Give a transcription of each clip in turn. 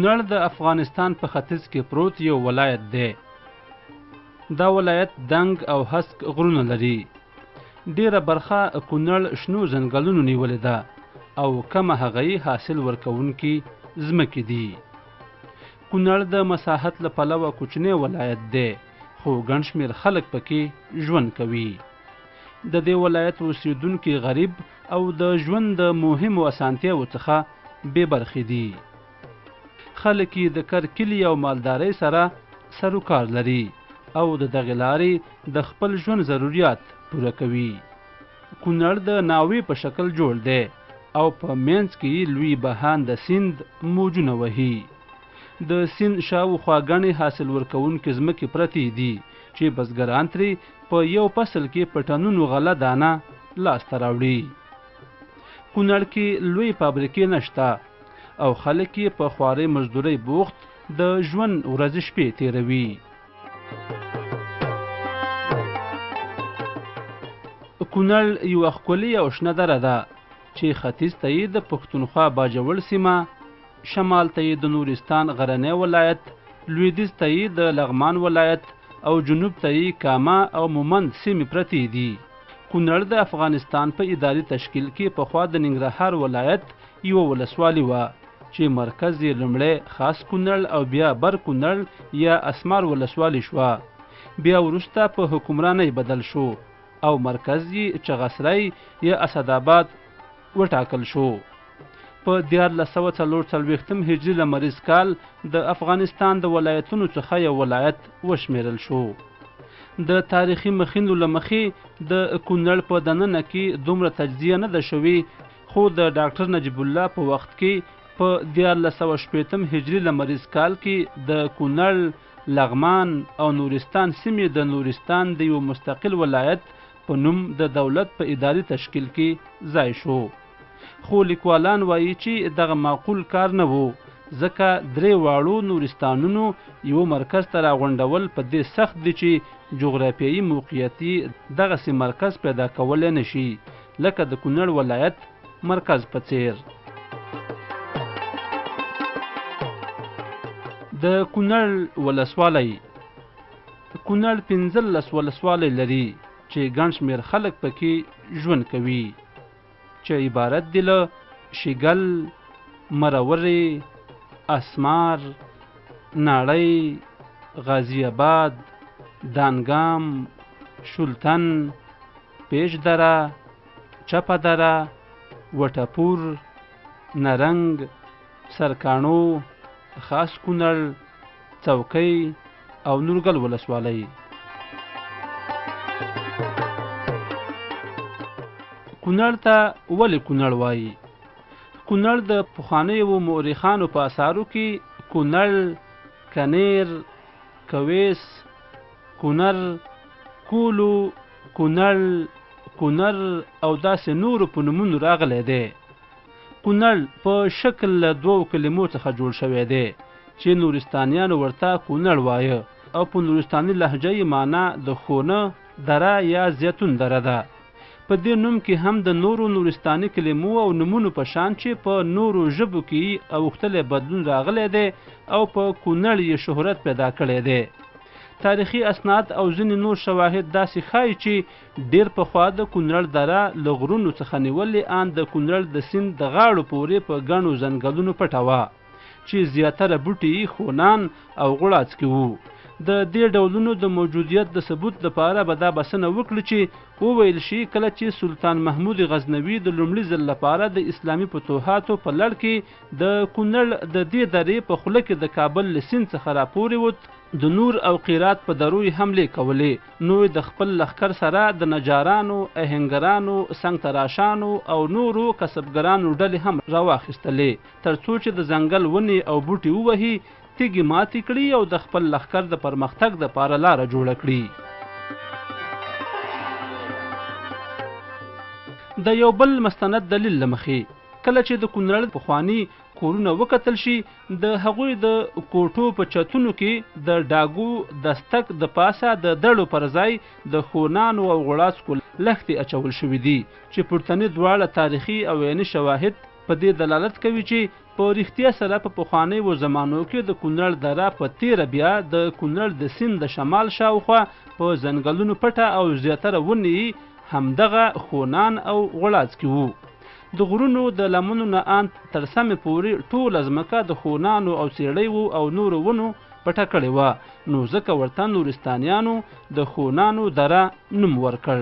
کونړ د افغانستان په ختیځ کې پروت یو ولایت دی. دا ولایت دنګ او هسک غرونه لري. ډیره برخه کونړ شنو ځنګلونو نیولې ده او کمه هغه یې حاصل ورکوونکي ځمکې دي. کونړ د مساحت له پلوه کوچنی ولایت دی، خو ګڼ شمېر خلک پکې ژوند کوي. د دې ولایت اوسېدونکي غریب او د ژوند د مهمو اسانتیاوو څخه بې برخې دي. خلک یې د کر کلي او مالدارۍ سره سروکار لري او د دغې لارې د خپل ژوند ضروریات پوره کوي. کونړ د ناوې په شکل جوړ دی او په منځ کې یې لوی بهاند سیند موجونه وهي. د سیند شاوخوا ګڼې حاصل ورکوونکې ځمکې پرتې دي چې بزګران ترې په یو فصل کې په ټنونو غله دانه لاسته راوړي. کونړ کې لوی فابریکې نشته او خلک یې په خوارۍ مزدورۍ بوخت د ژوند ورځې شپې تېروي. کونړ یوه ښکلې او شنه دره ده چې ختیځ ته یې د پښتونخوا باجوړ سیمه، شمال ته یې د نورستان غرنی ولایت، لویدیځ ته یې د لغمان ولایت او جنوب ته یې کامه او مومند سیمې پرتې دي. کونړ د افغانستان په اداري تشکیل کې پخوا د ننګرهار ولایت یوه ولسوالي وه چې مرکز یې لومړی خاص کونړ او بیا بر کونړ یا اسمار ولسوالي شوه. بیا وروسته په حکمرانۍ بدل شو او مرکز یې چغسرای یا اسداباد وټاکل شو. په 1344 هجري لمریز کال د افغانستان د ولایتونو څخه یو ولایت وشمیرل شو. د تاریخي مخینو له مخې د کونړ په دننه کې دومره تجزیه نه ده شوې، خو د ډاکټر نجیب الله په وخت کې په 1360 هجري لمریز کال کې د کونړ، لغمان او نورستان سیمې د نورستان د یو مستقل ولایت په نوم د دولت په اداري تشکیل کې ځای شو. خو لیکوالان وایي چې دغه معقول کار نه وو، ځکه درې واړو نورستانونو یوه مرکز ته راغونډول په دې سخت دي چې جغرافیایي موقعیت یې دغسې مرکز پیدا کولی نه شي لکه د کونړ ولایت مرکز په څیر. د کونړ ولسوالۍ. کونړ 15 ولسوالۍ لري چې ګڼ شمېر خلک پکې ژوند کوي، چې عبارت دي له شیګل، مرورې، اسمار، ناړۍ، غازي اباد، دانګام، شلتن، پیش دره، چپه دره، وټپور، نرنګ، سرکاڼو، خاص کونړ، څوکۍ او نورګل ولسوالۍ. کونړ ته ولې کونړ وایي؟ کونړ د پخوانیو مورخانو په اثارو کې کونړ، کنیر، کویس، کونر، کولو، کونړ، کونر او داسې نورو په نومونو راغلی دی. کونړ په شکل له دوو کلمو څخه جوړ شوی دی چې نورستانیانو ورته کونړ وایه او په نورستاني لهجه یې معنا د ښونه دره یا زیتون دره ده. په دې نوم کې هم د نورو نورستاني کلمو او نومونو په شان چې په نورو ژبو کې یې اوښتلی بدلون راغلی دی او په کونړ یې شهرت پیدا کړی دی. تاریخي اسناد او ځینې نور شواهد داسې ښایي چې ډېر پخوا د کونړ دره له غرونو څخه نیولې آن د کونړ د سیند د غاړو پورې په ګڼو ځنګلونو پټه وه چې زیاتره بوټي یې ښونان او غوړاڅکي وو. د دې ډولونو د موجودیت د ثبوت لپاره به دا بسنه وکړي چې وویل شي کله چې سلطان محمود غزنوي د لومړي ځل لپاره د اسلامي فتوحاتو په لړ کې د کونړ د دې درې په خوله کې د کابل له سیند څخه راپورېوت، د نور او قیرات په درو یې حملې کولې، نو یې د خپل لښکر سره د نجارانو، اهنګرانو، سنګ تراشانو او نورو کسبګرانو ډلې هم راواخیستلې، تر څو چې د ځنګل ونې او بوټي ووهي، تیږې ماتې کړي او د خپل لښکر د پرمختګ دپاره لاره جوړه کړي. د یو بل مستند دلیل له مخې، کله چې د کونړ پخواني کورونه وکتل شي، د هغوی د کوټو په چتونو کې د ډاګو دستک د پاسه د دړو پر ځای د ښونانو او غوړاڅکو لښتې اچول شوې دي، چې پورتني دواړه تاریخي او عیني شواهد په دې دلالت کوي چې په رښتیا سره په پخوانیو زمانو کې د کونړ دره په تیره بیا د کونړ د سیند د شمال شاوخوا په ځنګلونو پټه او زیاتره ونې یې همدغه ښونان او غوړاڅکي وو. د غرونو د لمنو نه آن تر سمې پورې ټوله ځمکه د ښونانو او څېړیو او نورو ونو پټه کړې وه، نو ځکه ورته نورستانیانو د ښونانو دره نوم ورکړ.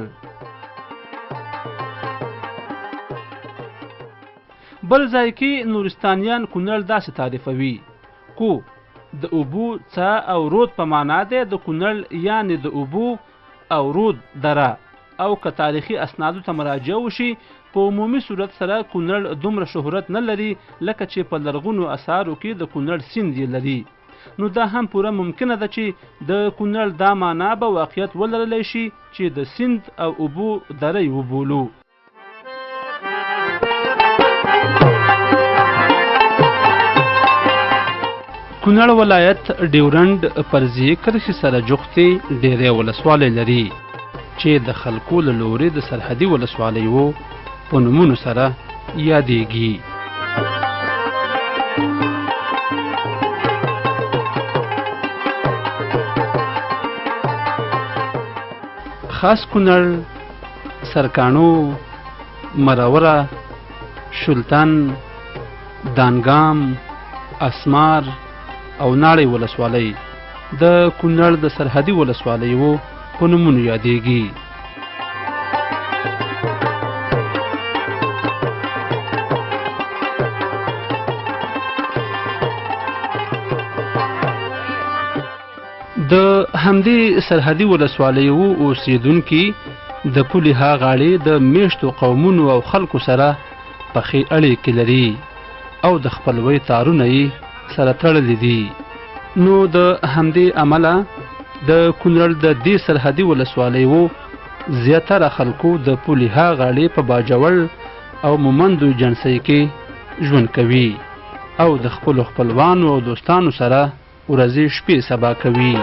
بل ځای کې نورستانیان کونړ داسې تعریفوي، کو د اوبو، څاه او رود په معنا دی، د کونړ یعنې د اوبو او رود دره او که تاریخي اسنادو ته مراجعه وشي په عمومي صورت سره کونړ دومره شهرت نه لري لکه چې په لرغونو اثارو کې د کونړ سیند یې لري. نو دا هم پوره ممکنه ده چې د کونړ دا معنا به واقعیت ولرلی شي چې د سیند او اوبو دره یې وبولو. کونړ ولایت ډیورنډ فرضي کرښې سره جوختې ډیری ولسوالۍ لري چې د خلکو له لوري د سرحدي ولسوالیو په نومونو سره یادېږي. خاص کونړ، سرکاڼو، مروره، شلتن، دانګام، اسمار او ناړۍ ولسوالۍ د کونړ د سرحدي ولسوالیو په نومونو یادېږي. د همدې سرحدي ولسوالیو اوسېدونکي د پولې ها غاړې د میشتو قومونو او خلکو سره پخې اړیکې لري او د خپلوۍ تارونه یې سره تړلي دي. نو د همدې امله د کونړ د دې سرحدي ولسوالیو زیاتره خلکو د پولې ها غاړې په باجوړ او مومندو ایجنسۍ کې ژوند کوي او د خپلو خپلوانو او دوستانو سره ورځې شپې سبا کوي.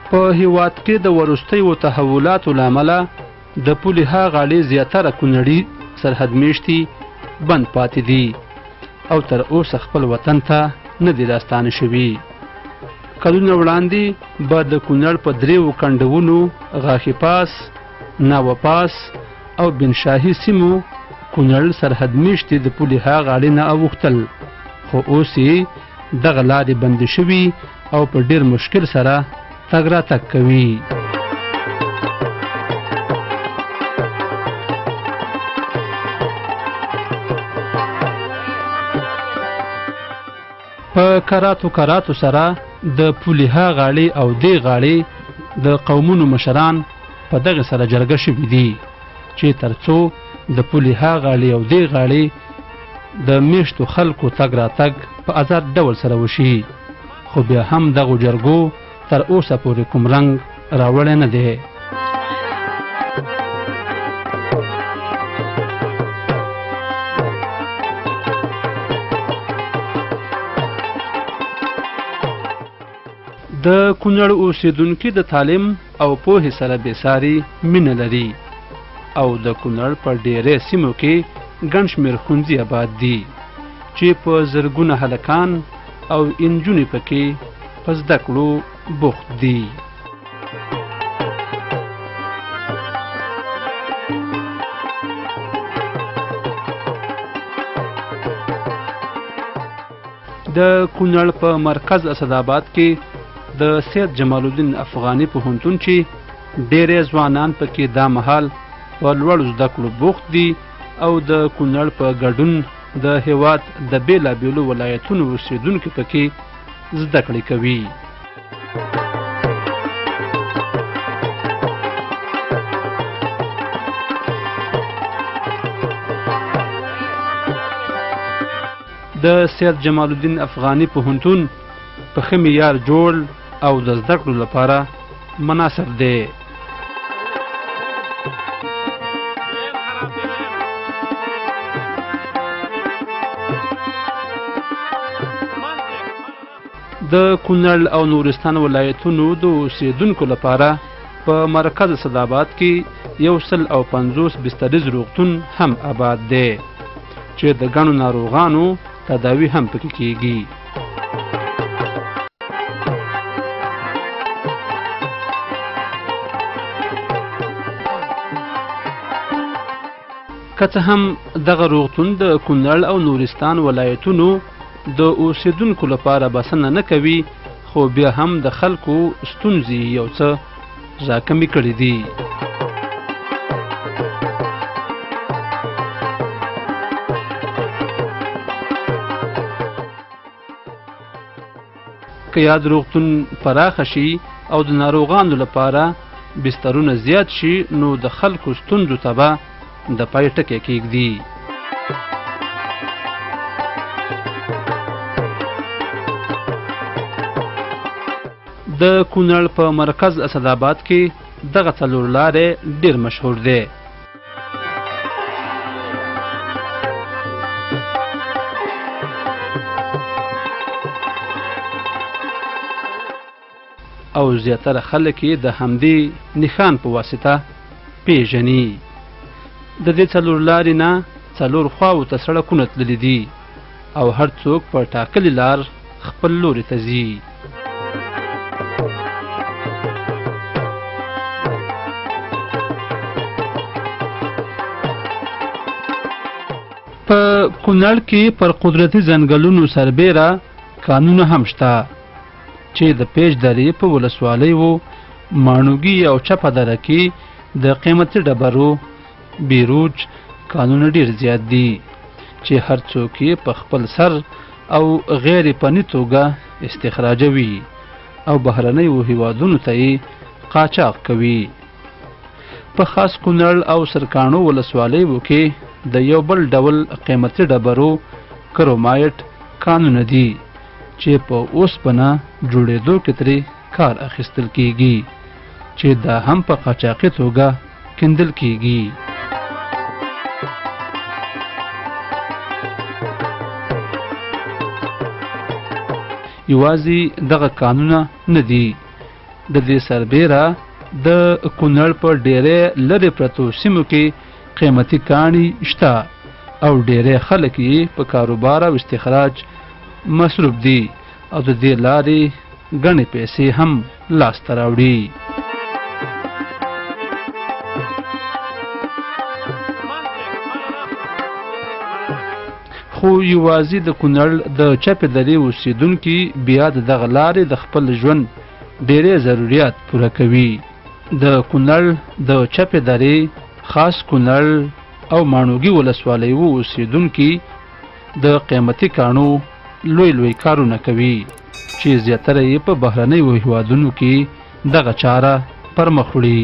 په هیواد کې د وروستیو تحولاتو له امله د پولې ها غاړې زیاتره کونړي سرحد میشتي بند پاتې دي او تر اوسه خپل وطن ته نه دي راستانه شوي. کلونه وړاندې به د کونړ په دریو کنډونو غاښي پاس، ناوه پاس او بنشاهي سیمو کونړ سرحد میشتي د پولې ها غاړې نه اوښتل، خو اوس یې دغه لارې بندې شوي او په ډیر مشکل سره تګ راتګ کوي. په کراتو کراتو سره د پولې ها غاړې او دې غاړې د قومونو مشران په دغه سره جرګه شوي دي چې ترڅو د پولې ها غاړې او دې غاړې د میشتو خلکو تګ راتګ په ازاد ډول سره وشي، خو بیا هم دغو جرګو تر اوسه پورې کوم رنګ راوړی نه دی. د کونړ اوسېدونکي د تعلیم او پوهې سره بې ساري مینه لري او د کونړ په ډیری سیمو کې ګڼ شمېر ښوونځي اباد دي چې په زرګونه هلکان او انجونې پکې په زده کړو بوخت دي. د کونړ په مرکز اسداباد کې د سید جمال الدین افغاني پوهنتون چې ډېری ځوانان پکې دا مهال په لوړو زده کړو بوخت دي او د کونړ په ګډون د هیواد د بېلابېلو ولایتونو اوسېدونکي پکې زده کړې کوي. د سید جمال الدین افغاني پوهنتون په ښه معیار جوړ او د زده کړو لپاره مناسب دی. د د کونړ او نورستان ولایتونو د اوسېدونکو لپاره په مرکز اسداباد کې 150 بستریز روغتون هم آباد دی چې د ګڼو ناروغانو تداوي هم پکې کیږي. که څه هم دغه روغتون د کونړ او نورستان ولایتونو د اوسېدونکو لپاره بسنه نه کوي، خو بیا هم د خلکو ستونزې یو څه راکمې کړې دي. که یاد روغتون پراخه شي او د ناروغانو لپاره بسترونه زیات شي، نو د خلکو ستونزو ته به د پای ټکی کېږدي. د کونړ په مرکز اسداباد کې دغه څلور لارې ډېر مشهور دی. او زیاتره خلک یې د همدې نښان په واسطه پیژني. د دې څلور لارې نه څلور خواوو ته سړکونه تللي دي او هر څوک په ټاکلې لار خپل لوري ته ځي. په کونړ کې پر قدرتي ځنګلونو سربېره کانونه هم شته چې د پیج درې په ولسوالیو ماڼوګي او چپه دره کې د قیمتي ډبرو بیروج کانونه ډیر زیات دي چې هر څوک یې په خپل سر او غیر فني توګه استخراجوي او بهرنیو هیوادونو ته یې قاچاق کوي. په خاص کونړ او سرکاڼو ولسوالیو کې د یو بل ډول قیمتي ډبرو کرومایټ کانونه دي چې په اوسپنه جوړېدو کې ترې کار اخیستل کیږي چې دا هم په قاچاقي توګه کیندل کیږي. یوازې دغه کانونه نه دي، د دې سربېره د کونړ په ډېری لرې پرتو سیمو کې قیمتي کاڼي شته او ډېری خلک یې په کاروبار او استخراج مصروف دي او د دې لارې ګڼې پیسې هم لاسته راوړي. خو یوازې د کونړ د چپې درې اوسېدونکي بیا د دغه لارې د خپل ژوند ډېری ضروریات پوره کوي. د کونړ د چپې درې، خاص کونړ او ماڼوګي ولسوالیو اوسېدونکي د قیمتي کاڼو لوی لوی کارونه کوي چې زیاتره یې په بهرنیو هیوادونو کې دغه چاره پر مخ وړي.